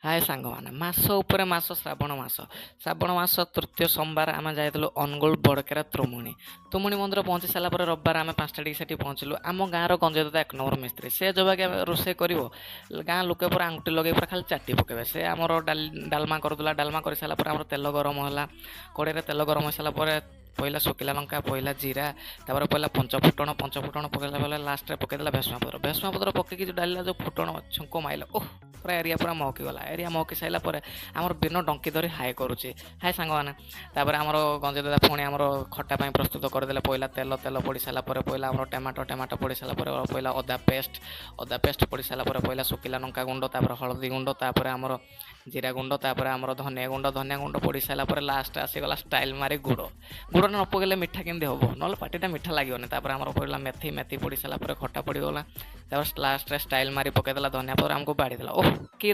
ହାଏ ସାଙ୍ଗମାନେ, ମାସ ଉପରେ ମାସ, ଶ୍ରାବଣ ମାସ। ଶ୍ରାବଣ ମାସ ତୃତୀୟ ସୋମବାର ଆମେ ଯାଇଥିଲୁ ଅନୁଗୁଳ ବଡ଼କେରା ତୁମୁଣି। ତୁମୁଣି ମନ୍ଦିର ପହଞ୍ଚି ସାରିଲା ପରେ ରବିବାର ଆମେ 5ଟା ଟିକେ ସେଠି ପହଞ୍ଚିଲୁ। ଆମ ଗାଁର ଗଞ୍ଜେଇ ଦାଦା ଏକ ନମ୍ବର ମିସ୍ତ୍ରୀ। ସେ ଯୋଉବାକି ରୋଷେଇ କରିବ, ଗାଁ ଲୋକେ ପୁରା ଆଙ୍ଗୁଠି ଲଗେଇ ପୁରା ଖାଲି ଚାଟି ପକେଇବେ। ସେ ଆମର ଡାଲି ଡାଲମା କରୁଥିଲା। ଡାଲମା କରିସାରିଲା ପରେ ଆମର ତେଲ ଗରମ ହେଲା। କଡ଼େଇରେ ତେଲ ଗରମ ହେଇସାରିଲା ପରେ ପଇଲା ଶୁଖିଲା ଲଙ୍କା, ପଇଲା ଜିରା, ତାପରେ ପଇଲା ପଞ୍ଚ ଫୁଟଣ। ପଞ୍ଚ ଫୁଟଣ ପକେଇଲା ପରେ ଲାଷ୍ଟରେ ପକେଇଦେଲା ଭେସୁଙ୍ଗା ପତ୍ର। ଭେସୁଙ୍ଗା ପତ୍ର ପକେଇକି ଯେଉଁ ଡାଲିଲା, ଯେଉଁ ଫୁଟଣ ଛୁଙ୍କ ମାଇଲା, ଓହ, ପୁରା ଏରିଆ ପୁରା ମହକି ଗଲା। ଏରିଆ ମହକି ସାରିଲା ପରେ ଆମର ବିନ ଡଙ୍କି ଧରି ହାଏ କରୁଛି, ହାଏ ସାଙ୍ଗମାନେ। ତାପରେ ଆମର ଗଞ୍ଜେଇ ଦାଦା ପୁଣି ଆମର ଖଟା ପାଇଁ ପ୍ରସ୍ତୁତ କରିଦେଲେ। ପଇଲା ତେଲ। ତେଲ ପଡ଼ି ସାରିଲା ପରେ ପଇଲା ଆମର ଟମାଟୋ। ଟମାଟୋ ପଡ଼ି ସାରିଲା ପରେ ପଇଲା ଅଦା ପେଷ୍ଟ। ଅଦା ପେଷ୍ଟ ପଡ଼ି ସାରିଲା ପରେ ପଇଲା ଶୁଖିଲା ଲଙ୍କା ଗୁଣ୍ଡ, ତାପରେ ହଳଦୀ ଗୁଣ୍ଡ, ତାପରେ ଆମର ଜିରା ଗୁଣ୍ଡ, ତାପରେ ଆମର ଧନିଆ ଗୁଣ୍ଡ। ଧନିଆ ଗୁଣ୍ଡ ପଡ଼ି ସାରିଲା ପରେ ଲାଷ୍ଟ ଆସିଗଲା ଷ୍ଟାଇଲ୍ ମାରି ଗୁଡ଼। ଗୁଡ଼ ନ ପକେଇଲେ ମିଠା କେମିତି ହେବ? ନହେଲେ ପାଟିଟା ମିଠା ଲାଗିବନି। ତାପରେ ଆମର ପଡ଼ିଲା ମେଥି। ମେଥି ପଡ଼ି ସାରିଲା ପରେ ଖଟା ପଡ଼ିଗଲା। ତାପରେ ଲାଷ୍ଟରେ ଷ୍ଟାଇଲ୍ ମାରି ପକେଇଦେଲା ଧନିଆ ପତ୍ର, ଆମକୁ ବାଢ଼ିଦେଲା। ଓହ, କି